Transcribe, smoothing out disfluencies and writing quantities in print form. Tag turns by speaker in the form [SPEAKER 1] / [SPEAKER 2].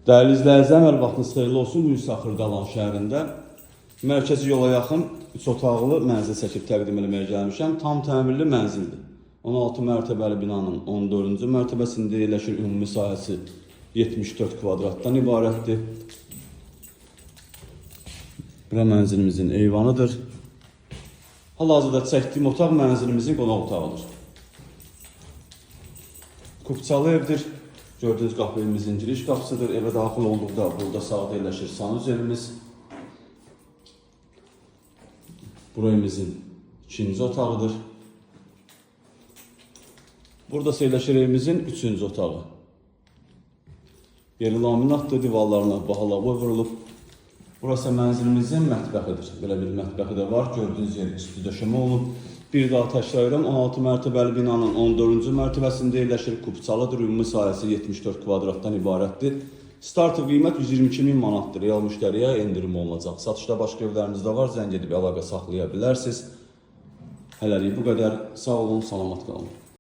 [SPEAKER 1] Dəyərli izləyicilər, hər vaxtınız xeyirli olsun. Bu gün isə Xırdalan şəhərində mərkəzi yola yaxın 3 otaqlı mənzil çəkib təqdim eləməyə gəlmişəm. Tam təmirli mənzildir. 16 mərtəbəli binanın 14-cü mərtəbəsində yerləşir. Ümumi sahəsi 74 kvadratdan ibarətdir. Bura mənzilimizin eyvanıdır. Hal-hazırda çəkdiyim otaq mənzilimizin qonaq otağıdır. Kupçalı evdir. Gördüyünüz qapı evimizin giriş qapısıdır. Evə daxil olduqda burada sağda yerləşir sanuzelimiz. Bura evimizin ikinci otağıdır. Burada isə yerləşir evimizin üçüncü otağı. Yeri laminatdır, divarlarına bahalı vurulub. Burası mənzilimizin mətbəxidir. Belə bir mətbəxi də var. Gördüyünüz yer üstü döşəmə olunub. Bir daha təkrar edirəm, 16 mərtəbəli binanın 14-cü mərtəbəsində yerləşir. Kupçalıdır. Ümumi sahəsi 74 kvadratdan ibarətdir. Starter qiymət 122 min manatdır. Real müştəriyə endirim olunacaq. Satışda başqa evlərimiz də var. Zəng edib əlaqə saxlaya bilərsiniz. Hələlik bu qədər. Sağ olun, salamat qalın.